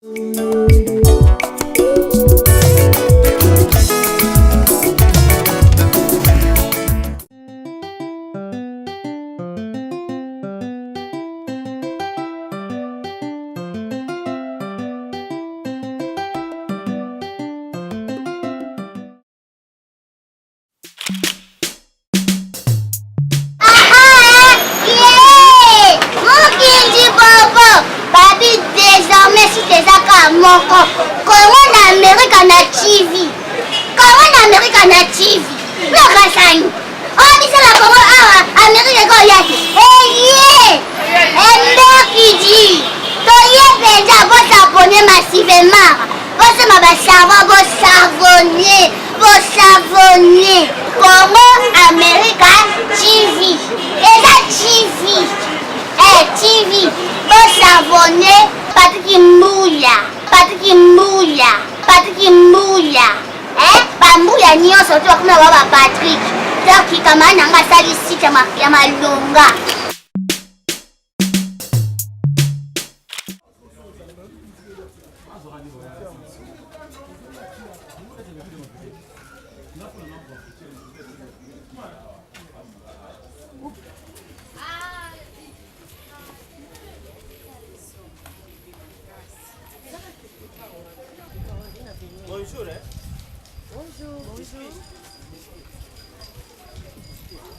Moko kongo na amerika na tv kongo na amerika na tv lokasani oyo biso na kongo awa amerika ekoya te eye emberkidi toye mpenza bosabone massivement bosomba basavon bosavone bosavone congo america tv eza tv eh, tv bosavone patiki mbuya patiki mbuya patiki mbuya eh, bambuya nyonso to bakoma ba ba patrik donc kamara na nga asali site ya malonga. Bonjour, hein? Bonjour. Bonjour.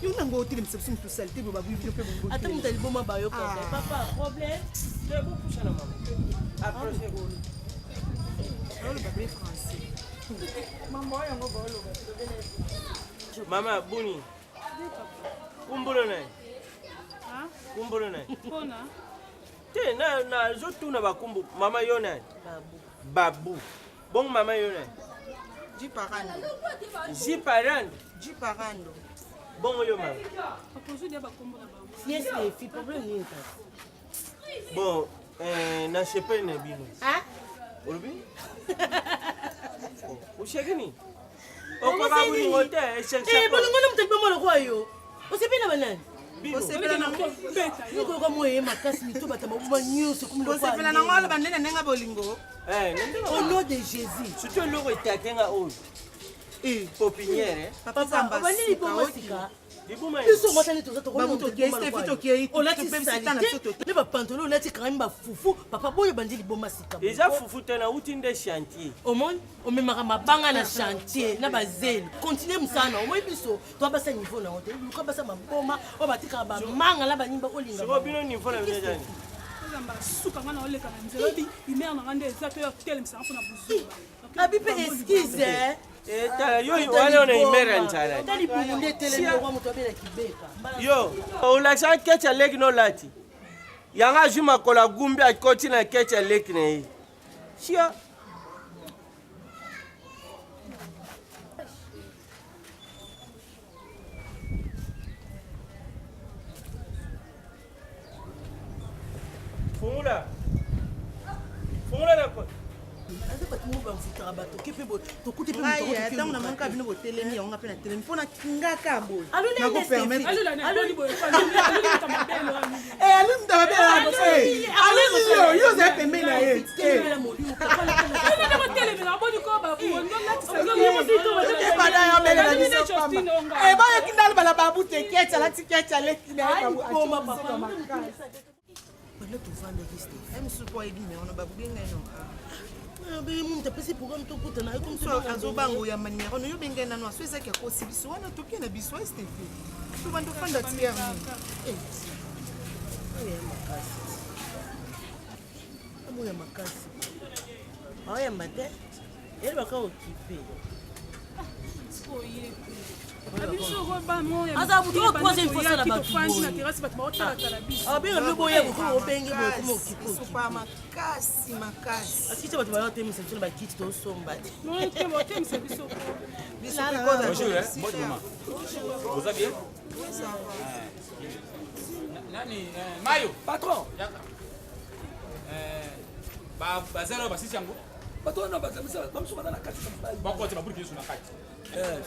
Yo nango otelemisa biso moto salite boye babuyi bino mpe bongo ata moto aliboma bayokaka ah. papa problème bopusana mama approche oloba be français mama oyo yango baoloba mama boni kumbolo na ye kumbolo na ye te nazotuna bakumbu mama yo nani babu bongo mama yo nani jiparando jiparando jiparando bongo yo mama yes fi problème nini kasi bon eh, nasepeli na bino olobi oseki nini okoka bolingo te eh, bolingo na moto liboma lokola yo osepeli na banani okoyoka moye makasi mito bata maboma nyonso kosepela nango aloba nde na ndenge bolingo eh, au nom de jésus surtout eloko etakenga oyo eh. popiniere papa obandi liboma sika biso ngotani toza tokolati salite nde bapantolo olati kangami bafufu papa boyo obandi liboma sika eza fufu te nauti nde chantier omoni omemaka mabanga na chantier na bazeli continue mosala na omoni biso to basa niveau na yo te luka basa maboma oyo batikaka bamanga na banimba olinga sikoyo bino niveau na bino ezani suka nga na oleka na nzela oyebi humeur na nga nde eza to ya kotelemisa nga mpona buzuba abi mpe excuse eh. Eh, tala yo wana ona humeur ya nzala ta libumu nde etelemi lokwa moto abela kibeka yo olakisaka kecha leki na olati yango azwi makolo agumbi akoti na kecha leki na ye sia Fungula. Fungula na ko. Aza bato moko bamfutaka bato ke mpe tokuti mpe ngai eh, ntango namonaka bino botelemi yango nga mpe natelemi mpo na ngaka boye nakopermettre yo ozali pembeni na ye bayoki ndalo bala babu te keti alati keti aleki na ye banda tovandaki stemosusu ayebi nimero na babu bengai no moto apesi programme tokutana azobanga oyamba nimero no yo bengai nano aso ezaki akosi biso wana tokie na biso estefe tobanda ofanda tiere oyo makasi oyo makasi aoyamba te eyebaka okipe aza moto oyo troisième fois sala bato abenga bino boya bokoma obenge boye koma okipe makasi makasi asikiti bato baya otemisa biso na bakiti tosomba te Bonjour, hein? Bonjour, Vous allez bien Nani eh, Mayo Patron. Yaka. Eh, ba bazero basisi yango. Bato wana bazamisa bamosusu baza na kati bakoti babuliki nyonso na kati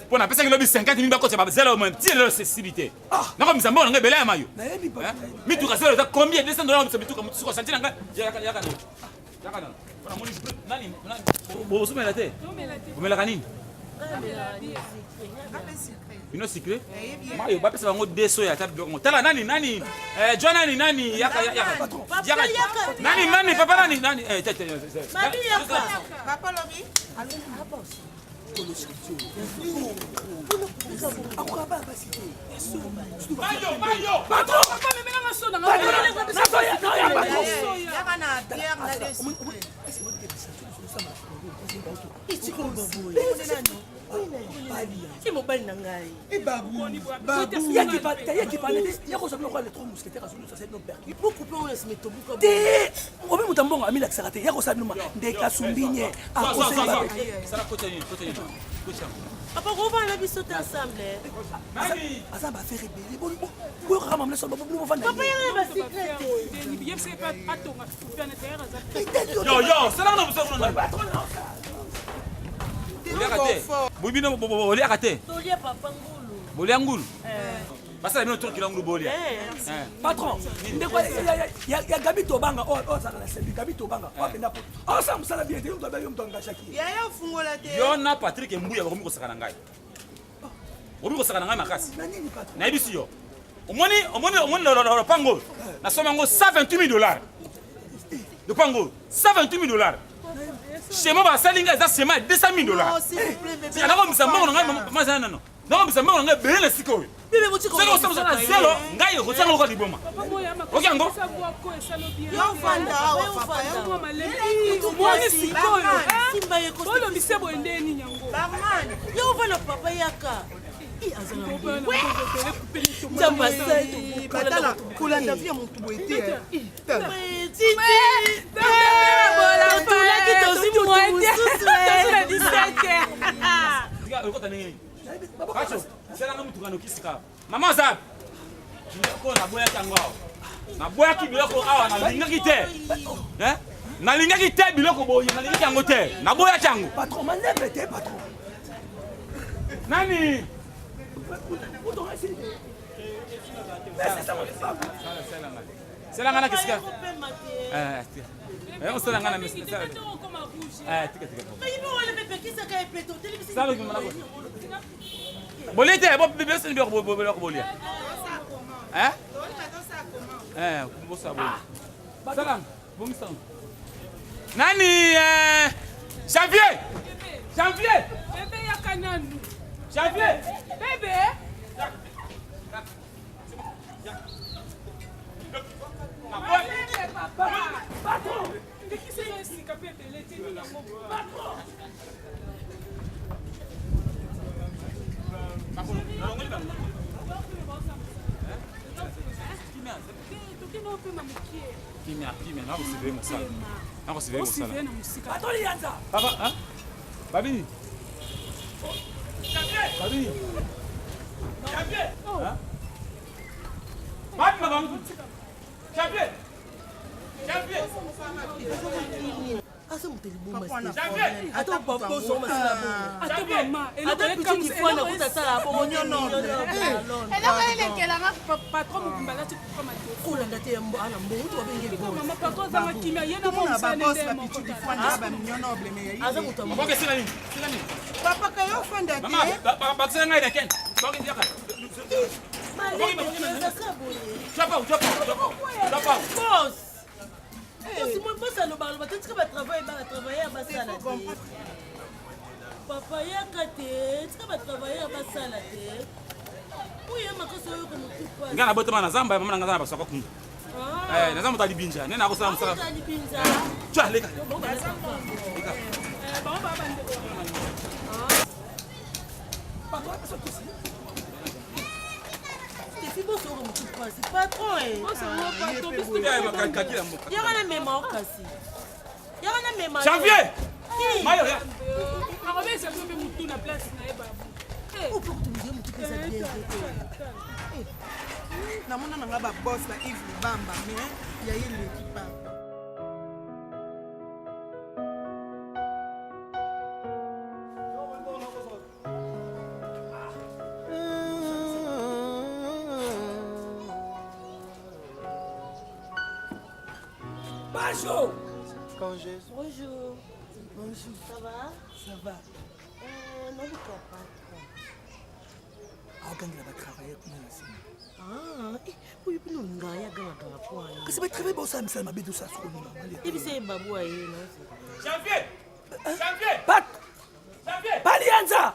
mpo napesaki lobi 50 mimi bakoti bazelo mo ti lelo sesili te ah. nakomisa mbongo na ngai ebele ya mayo mituka zelo eza combien 200 dollars mituka mosusu chantier na ngai yaka yaka na. Yaka nanu. Mpona moni nani nani bozomela te? Bomelaka nini? Bino sucré? Mayo bapesa bango deso ya ata biloko. Tala nani nani? Eh John nani nani yaka yaka. Yaka. Nani nani papa nani nani eh tete. Mabi yaka. Papa lobi. Akoka bana basi te. Mayo mayo. Patron! Papa memelanga so na Yaka na bière na deux sucré. e mobali na ngai bokupe oyo nsima etobuka te obi moto mbongo amilakisaka te ya kosala bino ndeke asumbi nye Sala kota nini kota nini. Kota. Papa kovanda na biso te ensemble. Aza baaffaire ebele boyokaka mamna so bofanda. Papa yanga basecret te. Yo yo, sala na musa kuna. Oliaka te. Bobino oliaka te. Tolia papa ngulu. Bolia ngulu. Basala bino tour kilo ngulu bolia. Patron, ndeko ya Gabi Tobanga oyo azalaka na sebi Gabi Tobanga oyo akenda poto, osala mosala bien te. Yo moto abe, yo moto angashaki. Yaya ofungola te. Yo na Patrick Mbuya bakomi kosaka na ngai. Okomi kosaka na ngai makasi. Na nini, patron? Nayebisi yo. Omoni omoni omoni lopango oyo. Nasomba yango 128 000 dollars. Lopango oyo 128 000 dollars. Schéma basali ngai eza schéma ya 200 000 dollars. S'il vous plaît, bébé. Nakomisa mbongo na ngai mama zana nano. Nakomisa mbongo na ngai ebele na esika oyo. Soki osala mosala na zelo ngai okotianga lokola liboma. Oki yango? Yo vanda awa papa. Omoni sikoyo bolobise boye nde nini yango? Barman. Yo ovanda papa yaka. Aza na nzambe asali. Batala kolanda vie ya motu boye te. Tala. Tolaki tozwi motu mosusu. Okota ndenge nini? Pacho, salanga mutuka nokisika. Mama aza biloko naboyaki yango awa. Naboyaki biloko awa, nalingaki te. Eh? Nalingaki te biloko boye, nalingaki yango te. Naboyaki yango. Patron, manœuvre te, patron. Nani? Salanga na kisika. Eh, tika. Eh, osala nga na mesi. Eh, tika tika. Sala kimana ko. Bolia te, bo biso ni biloko biloko bolia. Eh? Eh, bosa bolia. Sala, bomisa. Nani eh Janvier! Janvier! Bebe yaka nanu. Janvier! Bebe. Bebe papa. Patron! Ndekisi eza esika mpe ebele te nini yango? Patron! Tokende opema mokie. Kimia, kimia, nakosiveye mosala. Nakosiveye mosala. Osiveye na mosika. Patron Lianza! Papa, hein? Babi. Babi. Hein? Babi mabangu. Janvier. Janvier. Aza moto liboma. Janvier. Ata baboso masala bongo. Ata mama. Ata petit kifwana kuta asala bongo. Eloko elekelanga, patron mobimba alati kuka matofo. Kolanda te ana mbongo to babenge. Mama, patron azanga kimia ye na Tomona mosala babos nde bapichu difwanda bamignon noble me. Aza moto. Papa, sila nini? Sila nini? Papa kayo ofanda Mama, te. bakisela ngai na ken. Baki yaka. Chapa, chapa, chapa. Chapa. Boss. Boss, moi boss aloba aloba te, tika batravaille, batravailleur basala te. Papa yaka te, tika batravailleur basala te. Oyo makasi oyoka motu pasi. Ngai nabotama na zamba, mama na ngai aza na baswaka kuna. Eh, naza moto alibinja. Nene nakosala mosala. Libinza. Twa leka. Leka. Bango baa bandeko. Patron, apesa kisi. Tefi boss oyoka motu pasi patron e. Kakila mboka. Yaka na mema o kasi. Yaka na mema. Janvier! Mayo ya. Akobesa biso mpe motu na place na ye babu. Opo kutumizia motu pesa bien te. Namona nanga babos ba Yves Libamba mais ya ye leki papa. Bajo! Quand Jésus. Bonjour. Bonjour. Ça va? Ça va. Euh, naluka patron. Aokangela batravailleur kuna na nsima. Ah, eh, oyo bino olingaka ye agangaganga mpo wana. Kasi batravaille bosala misala mabe tosala soko nini mama. Yebisa ye babu aye na. Janvier! Janvier! Pat! Janvier! Balianza!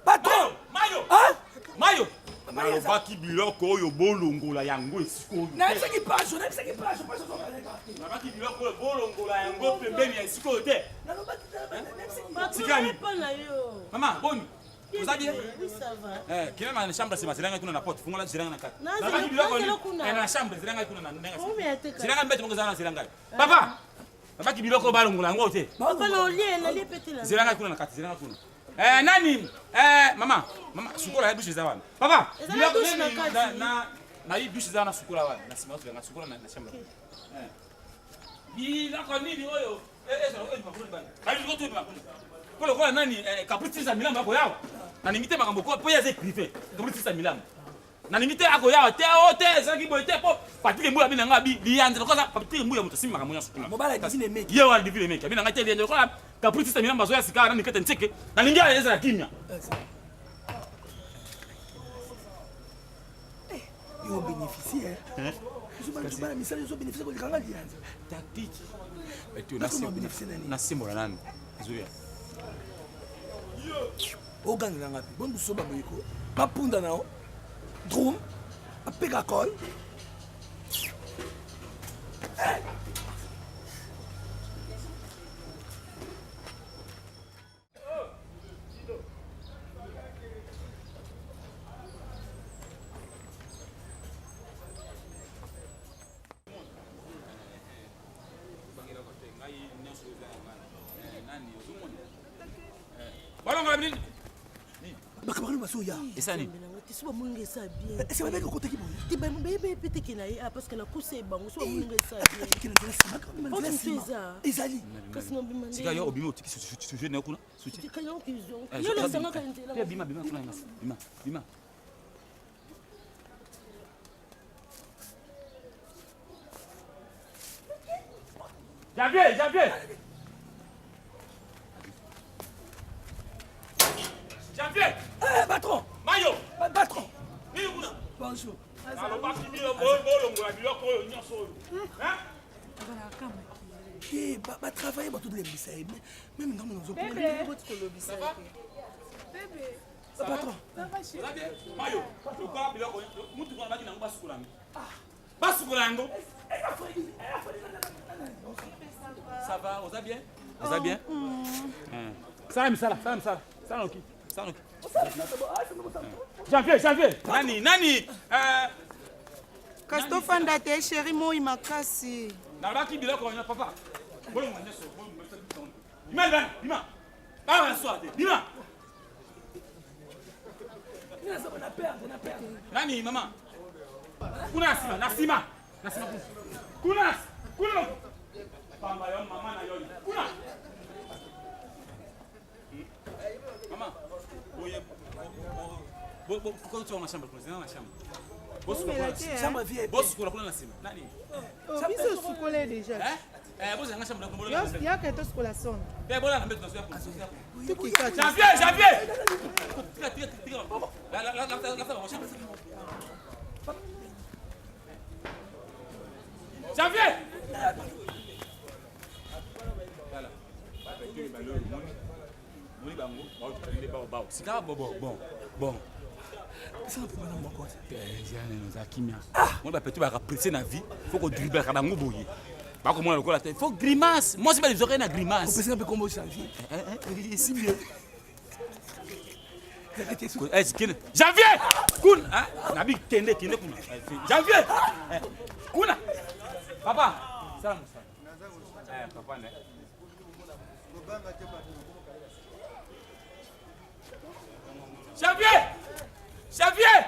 Patron! Mayo! Hein? Mayo! Nalobaki biloko oyo bolongola yango esika oyo. Nayebisaki paso, nayebisaki paso, paso Nalobaki biloko oyo bolongola yango pembeni ya esika oyo te. Patron, epa na yo. Mama, boni? Oza bien? Oui, ça va. Eh, kende na chambre nsima zela ngai kuna na porte, fungola zela ngai na kati. Na Nalobaki biloko zela nini? kuna. Eh, na chambre zela ngai kuna na ndenge. Omi ya te Zela ngai mbeto moko zela na zela ngai. Papa! Nalobaki biloko oyo balongola yango te. Papa na olie, nalie pe te na. Zela ngai kuna na kati, zela ngai kuna. Eh, nani? Eh, mama, mama, sukola ya douche eza wana. Papa, Eza na biloko douche na nini? kati. Na na na yi douche eza wana sukola wana. Na sima oyo sukola na chambre. Eh. Biloko nini oyo? Eh, eh, oyo makolo bana. Ba biloko to makolo. Po lokola nani eh, Caprice Milambo akoyawa. Nalingi te makambo ko po ye aza privé. Caprice Milambo. Nalingi te akoyawa te o te ezalaki boye te po Patrick Mbuya abi na nga abi liyanza lokola Patrick Mbuya moto asimbi makambo nyonso kuna. Mobala divine emeki. Ye wana divine emeki. Abi na nga te liyanza lokola Caprice Milambo azoya sika nani kete ntseke. Nalingi ezala kimia. Yo bénéficiaire. Bana misala ezo bénéficier koleka nga liyanza. Tactique. Nasimbola Nasimbola nani? Ezoya. Ogangela nga mpe bongo soba boyeko bapunda na yo drum bapeka kol. Balongola nini? Bakabakani bazoya. Esa nini? So bamoninga esa bien. Ese babeki okotaki boye. Te bayeba pe te ke na ye ah, parce que nakosa ye bango so bamoninga esa bien. Kende nzela nsima, kaka Porte nzela mosusu nsima. eza. Ezali. Kasi nobima nde. Sika yo obimi otiki sujet na yo kuna. Soutien. Tika yo kizonga. Eh, Yo nasangaka nzela. Te bima bima kuna ngasi. Bima bima. Janvier, Janvier. Janvier. Eh, patron. Mayo. Patron. Nini kuna? Bonjour. Nalobaki bino bolongola biloko oyo nyonso oyo. Hein? Te batravaille bato tolembisa ye meme ngambo Bébé. Bébé. Patron. Oza bien? Mayo, lokola biloko mutuka nabaki nango basukola yango. Basukola yango. Ça va, oza bien? Oza bien? Eh. Sala misala, sala misala. Sala noki, sala noki. Janvier, Janvier. Nani, nani? Eh, Kasi tofanda te sheri moi makasi. nalobaki biloko wana papa. Bolongola nyonso, bolongola. Bima libanda, bima. Bana na soir te, bima. Nani mama? Kuna na nsima, na nsima. Na nsima kuna. Kuna na kuna. Pamba yo mama na yo. Kuna. Mama, boye bo bo ko tu na chambre kuna, na chambre. Omela te, hein? Chambre VIP. Bosukola kuna na nsima. Nani? Oh, biso osukole deja. Eh? Eh, bozanga chambre kuna. Yo- yaka tosukola sonde. Eh, bola na mbeto na soya kuna. Tukika te. Janvier, Janvier. Tika tika tika. La la la la la la chambre. Janvier. Voilà. Moni bango, baotikali bao bao. Sika bo bo bon. Bon. Oza kimia. Moni bapeti bakapresse na vie, faut kodriblaka bango boye. Bakomona lokola te, faut grimace. Mwasi balizwaka ye na grimace. Opesanga mpe kombo Janvier. Esimbi ye. Eh, kende. Janvier! Kuna! Ah, nabi kende kende kuna. Janvier! Eh, Kuna! Papa, sala mosala. Eh, papa ne. Janvier! Janvier!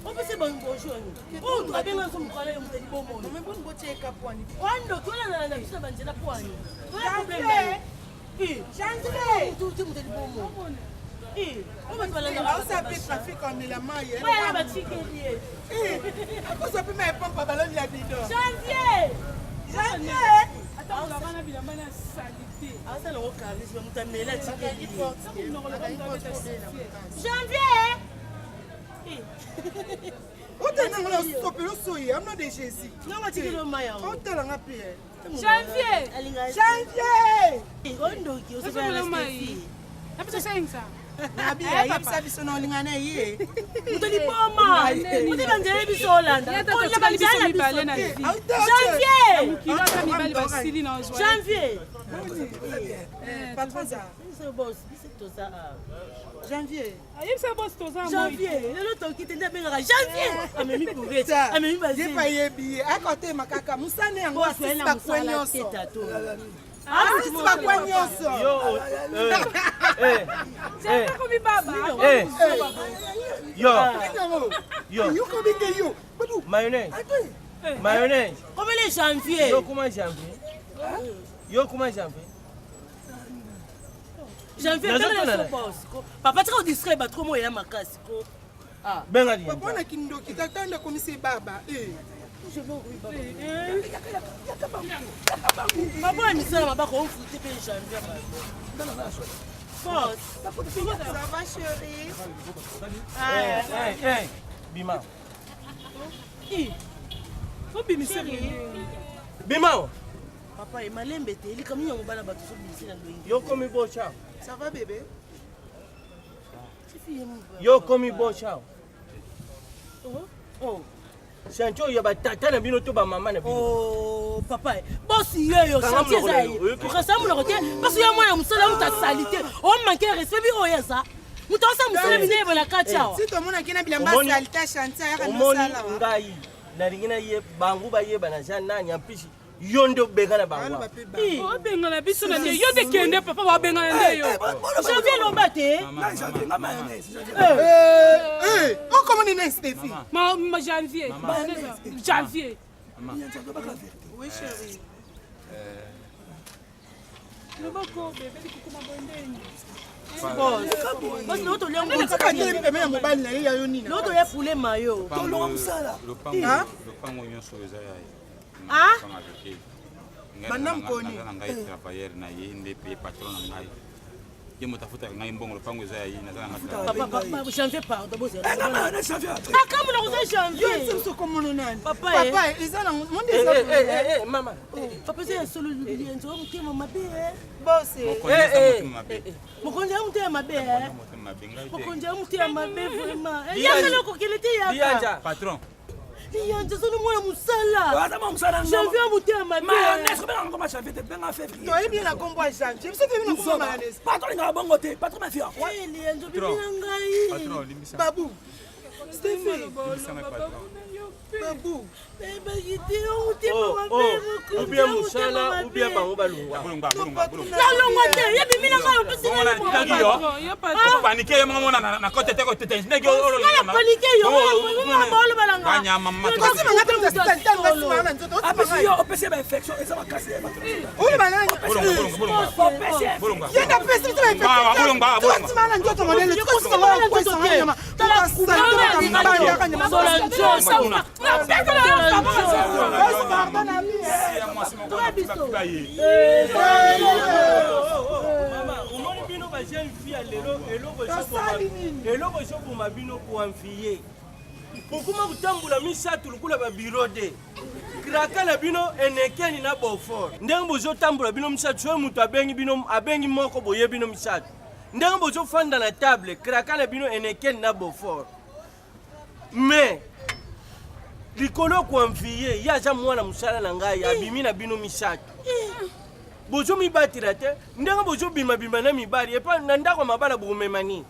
Opesi bango bonjour nini? Oyo abenga nso mokala yo moto libomoni. Wandoki olanda na biso na banzela po ani? Oya problème na yo. Moto moto libomoni. Aosa mpe trafic amela mai. Oya batikeli ye. Akozwa mpe mai pompa baloni ya bido. Janvier! Janvier! Ata olaka na bilamba na salite. Asala ngo charisme moto amela atikeli ye. Janvier! Otananga na sopelo soyi amno de Jésus. Nanga atikeli yo mai yango. Otalanga mpe. Janvier! Janvier! Ondoki osepela na Stephie. Napesa sengisa. Nabi ayebisa biso na olinga na ye. Moto liboma. Moto banzela biso olanda. Olia banzela mibale na vie. Janvier! Mokili ata mibali basili na ozwa. Janvier! Patron za. Biso boss, biso toza awa. Janvier. Ayebisa boss toza Janvier, lelo toki te nde abengaka Janvier. Amemi courette, amemi bazeli. Ye pa yebi ye, akotema kaka musane yango asisi bakwe nyonso. Asisi bakwe nyonso. Yo, Akomi baba. Yo. Yo. Yo kobinge yo. Mayonnaise. Mayonnaise. Comme les janvier. Yo kuma janvier. Yo kuma janvier. Janvier tala na boss. Papa tika distrait ba trop moya makasi ko. Ah. Benga di. Papa na kindoki tata nda komisi baba. Eh. Papa ya misala mabako ofute mpe janvier. Boss. Ça va chérie? Eh, eh, eh. Bima. Obimisa Bima. Papa emalembe te likambo ya mobala bato ozobimisi na ndenge. Yo komi bocha. Ça va bébé? Yo komi bocha. Oh. Chantier oyo ya batata na bino to bamama na bino. Oh, papa bosi yeyo chantier eza ye okasa monoko te parce ya mwana mosala moto asali te omanke respect bi oyo eza moto asala mosala minene na kati awa Si tomonaki na bilamba Omoni- salite chantier ayaka Omoni nosala wa. ngai nalingi naye bango bayeba naza nani en plus yo nde obenga na bango Baloba mpe ba. Obengana biso na nde yo nde kende papa babengana nde yo. Janvier loba te. Eh, eh, okomoni na Stephie. Ma ma janvier. Janvier. Oui chérie. Loboko bebe likukuma bondeni. Boss lelo tolia Kaka te peme ya mobali na ye ya yo nini? lelo tolia poulet mayo. Tolonga mosala. Lopango nyonso eza ya ye. Ah? Banda mokoni. Naza na ngai travailleur na ye nde pe patron na ngai. Ye moto afutaka ngai mbongo lopango eza ya ye naza na ngai travailleur. Papa papa janvier pardon boss. Janvier. Akambo na koza Yo janvier. biso komono nani? Papa, Papa eza na monde Eh, eza. eh, eh, eh, mama. Papa eza ya solo lienzo ya motema mabe. Boss. Mokonzi aza Eh, eh. motema mabe. Mokonzi ya motema mabe. Motema mabe ngai te. Mokonzi ya motema mabe vraiment. Yaka na kokele te yaka. Lianja. Patron. Liyanza sono mwana mosala. Aza mosala. Janvier ya motema mabe. Mayonnaise kobenga ngo ma janvier te benga février. Toyebi ye na kombo ya janvier. Biso toyebi na kombo ya mayonnaise. Patron lingaka bongo te. Patron ma fille. Eh, Liyanza obibi na ngai. Patron limbisa. Babu. Stephie. Limbisa ngai patron. Babu. Nayebaki te yo motema Oh, mabe. oh. Mokonzi Ou bien ya motema mosala mabe. ou bien bango balongwa. Bolongwa bolongwa bolongwa. Nalongwa te yebimi na ngai opesi Bongo na ngai titaki yo. Yo patron. Opanike yo moko na na kote te kote te. Ndenge Ngai na panike yo. Ngai na Banyama mama. Kasi manga te mutu asali tanga nsima na nzoto. Apesi yo opesi ba infection eza makasi ya patron. Oyo banani? Bolongwa bolongwa bolongwa. Opesi. Bolongwa. Ye na pesi biso ba Ah, bolongwa, infection. bolongwa. Nsima na nzoto modele. Tukosima na kwesa na nyama. Tukasali mbanda ka nyama. Boss pardon na mi. Ya mwasi moko na tuba ye. Mama, omoni bino ba jeune fille ya lelo eloko Tosali nini? eloko ezoboma bino koamfie bokoma kotambola misato lokola babiro de kraka na bino enekeni na beaufort ndenge bozotambola bino misato soki moto abengi bino abengi moko boye bino misato ndenge bozofanda na table kraka na bino enekeni na beaufort mais likolo koamfie ye aza mwana mosala na ngai abimi na bino misato bozomibatela te ndenge bozobimabima na mibali epa na ndako ya mabala bokomema nini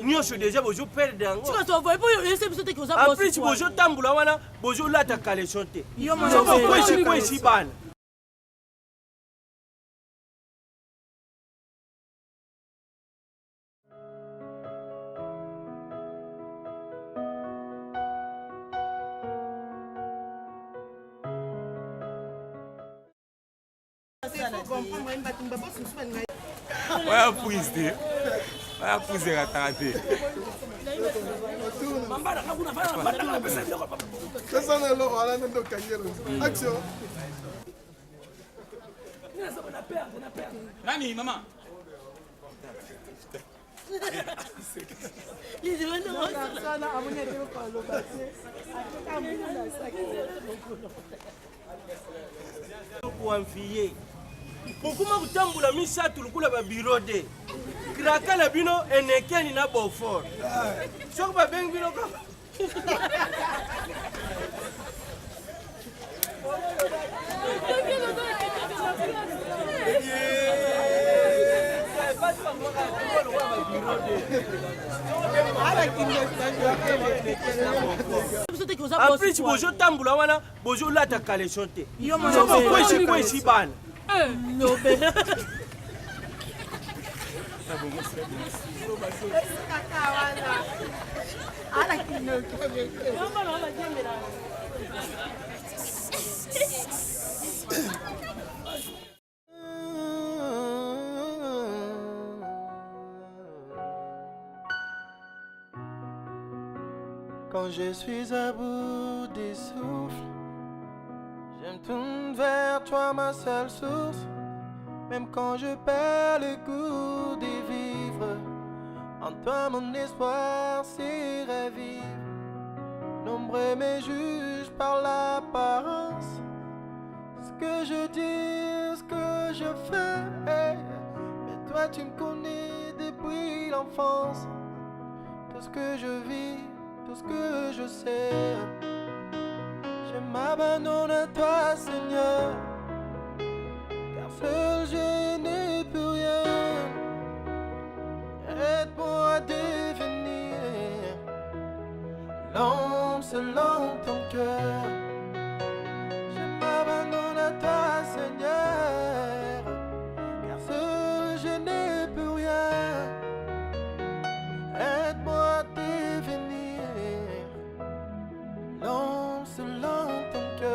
nyonso deja bozoperdre yango en plus bozotambola wana bozolata caleçon te sobokwesi kwesi bana. basala te. Comprendre bato babosi mosusu balinga. Oya prise te, oya prise ekataka te. Mambala nga kuna fana mbanda nga pesa biloko. Pesa na eloko wana nde okangi elongi. Action. Nina sabo na perdre, na perdre. Nani mama? Koanvie bokoma kotambola misato lokola babiro de kraka na bino enekeni na beaufort soki babengi bino kaka. En plus bozotambola wana, bozolata caleçon te, soki okwesi bana. Quand je suis à bout des souffles, je me tourne vers toi, ma seule source. Même quand je perds le goût de vivre, en toi mon espoir s'est ravive. Nombreux me jugent par l'apparence. Ce que je dis, ce que je fais. Mais toi tu me connais depuis l'enfance. Tout ce que je vis, tout ce que je sais. Je m'abandonne à toi, Seigneur. Car seul je n'ai plus rien. Aide-moi à devenir l'homme selon ton cœur.